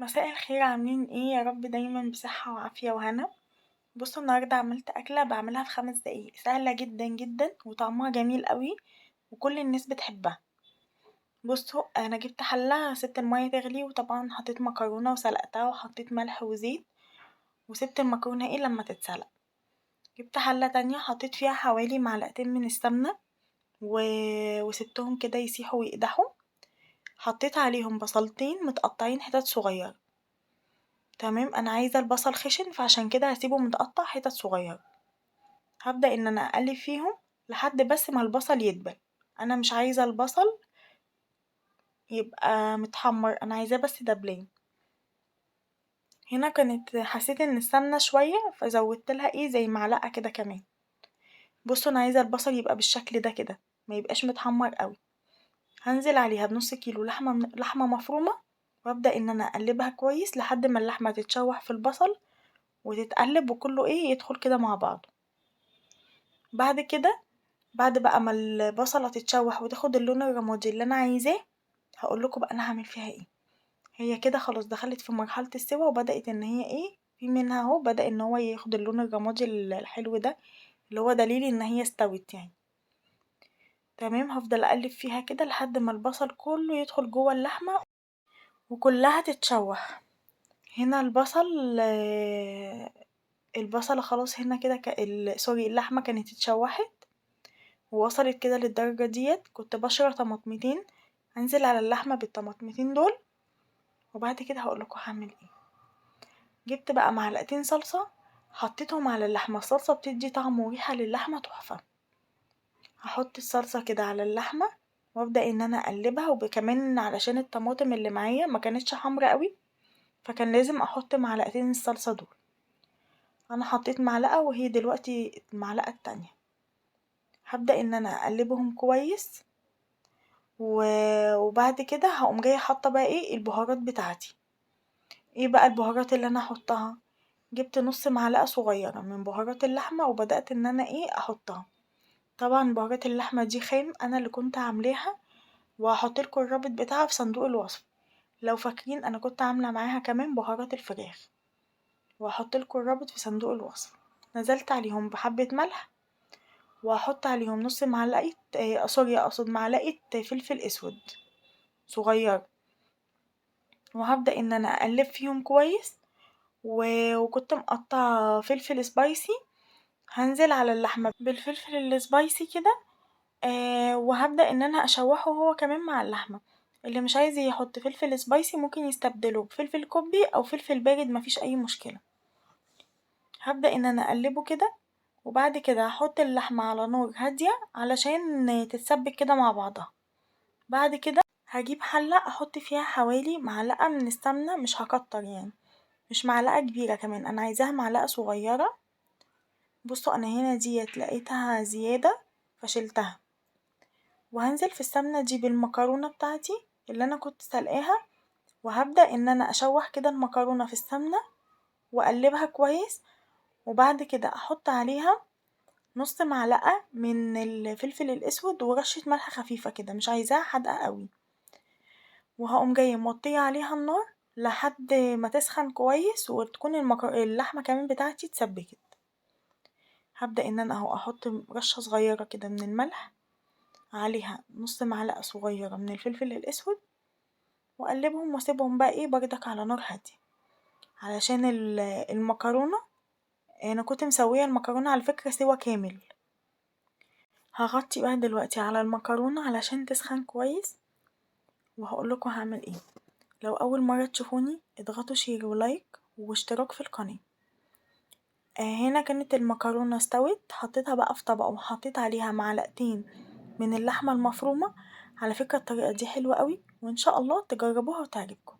مساء الخير، عاملين ايه؟ يا رب دايما بصحة وعافية وهنا. بصوا، النهاردة عملت أكلة بعملها في 5 دقايق، سهلة جدا جدا وطعمها جميل قوي وكل الناس بتحبها. بصوا، انا جبت حلة، سبت المية تغلي، وطبعا حطيت مكرونة وسلقتها وحطيت ملح وزيت وسبت المكرونة لما تتسلق. جبت حلة تانية حطيت فيها حوالي معلقتين من السمنة وسبتهم كده يسيحوا ويقدحوا. حطيت عليهم بصلتين متقطعين حتت صغيرة. تمام، انا عايزة البصل خشن فعشان كده هسيبه متقطع حتت صغيرة. هبدأ ان انا اقلب فيهم لحد بس ما البصل يدبل. انا مش عايزة البصل يبقى متحمر، انا عايزاه بس دبلان. هنا كانت حسيت ان السمنة شوية فزودت لها زي معلقة كده كمان. بصوا، انا عايزة البصل يبقى بالشكل ده كده، ما يبقاش متحمر قوي. هنزل عليها بنص كيلو لحمة مفرومة، وابدأ ان انا اقلبها كويس لحد ما اللحمة تتشوح في البصل وتتقلب وكله يدخل كده مع بعضه. بعد كده، بعد بقى ما البصلة تتشوح وتاخد اللون الرمادي اللي انا عايزاه، هقول لكم بقى انا هعمل فيها ايه. هي كده خلاص دخلت في مرحلة السوا وبدأت ان هي في منها اهو بدأ ان هو ياخد اللون الرمادي الحلو ده اللي هو دليل ان هي استوت. تمام، هفضل اقلب فيها كده لحد ما البصل كله يدخل جوه اللحمة وكلها تتشوح. هنا البصلة خلاص هنا كده سوري، اللحمة كانت اتشوحت ووصلت كده للدرجة ديت. كنت بشرة طماطمتين، هنزل على اللحمة بالطماطمتين دول وبعد كده هقولكوا هعمل ايه. جبت بقى معلقتين صلصة حطيتهم على اللحمة. الصلصة بتدي طعم وريحة للحمة تحفة. هحط الصلصة كده على اللحمة وابدأ ان انا اقلبها، وكمان علشان الطماطم اللي معايا ما كانتش حمرا قوي فكان لازم احط معلقتين الصلصة دول. انا حطيت معلقة وهي دلوقتي المعلقة التانية. هبدأ ان انا اقلبهم كويس وبعد كده هقوم جاية حاطة بقى البهارات بتاعتي. ايه بقى البهارات اللي انا هحطها؟ جبت نص معلقة صغيرة من بهارات اللحمة وبدأت ان انا احطها. طبعا بهارات اللحمة دي خام انا اللي كنت عاملاها، وهحط لكم الرابط بتاعها في صندوق الوصف. لو فاكرين انا كنت عاملة معاها كمان بهارات الفراخ، وهحط لكم الرابط في صندوق الوصف. نزلت عليهم بحبة ملح، وهحط عليهم نص معلقة، سوري، اقصد معلقة فلفل اسود صغيرة، وهبدأ ان انا اقلب فيهم كويس. وكنت مقطعة فلفل سبايسي، هنزل على اللحمة بالفلفل السبايسي كده، وهبدأ ان انا اشوحه هو كمان مع اللحمة. اللي مش عايز يحط فلفل سبايسي ممكن يستبدله بفلفل كوبي او فلفل بارد، مفيش اي مشكلة. هبدأ ان انا اقلبه كده، وبعد كده هحط اللحمة على نار هادية علشان تتسبك كده مع بعضها. بعد كده هجيب حلة احط فيها حوالي معلقة من السمنة، مش هكتر يعني، مش معلقة كبيرة كمان، انا عايزاها معلقة صغيرة. بصوا انا هنا ديت لقيتها زيادة فشلتها، وهنزل في السمنة دي بالمكرونة بتاعتي اللي انا كنت سلقاها، وهبدأ ان انا اشوح كده المكرونة في السمنة واقلبها كويس. وبعد كده احط عليها نص معلقة من الفلفل الاسود ورشة ملح خفيفة كده، مش عايزاها حادقة قوي. وهقوم جاية موطية عليها النار لحد ما تسخن كويس وتكون اللحمة كمان بتاعتي اتسبكت. هبدأ ان انا اهو احط رشة صغيرة كده من الملح عليها نص معلقة صغيرة من الفلفل الاسود، واقلبهم واسيبهم بقى بردك على نار هادية علشان المكرونة. انا كنت مسوية المكرونة على فكرة سوا كامل. هغطي بقى دلوقتي على المكرونة علشان تسخن كويس، وهقول لكم هعمل ايه. لو اول مرة تشوفوني اضغطوا share و like واشتراك في القناة. هنا كانت المكرونة استوت، حطيتها بقى في طبق وحطيت عليها معلقتين من اللحمة المفرومة. على فكرة الطريقة دي حلوة قوي، وإن شاء الله تجربوها وتعجبكم.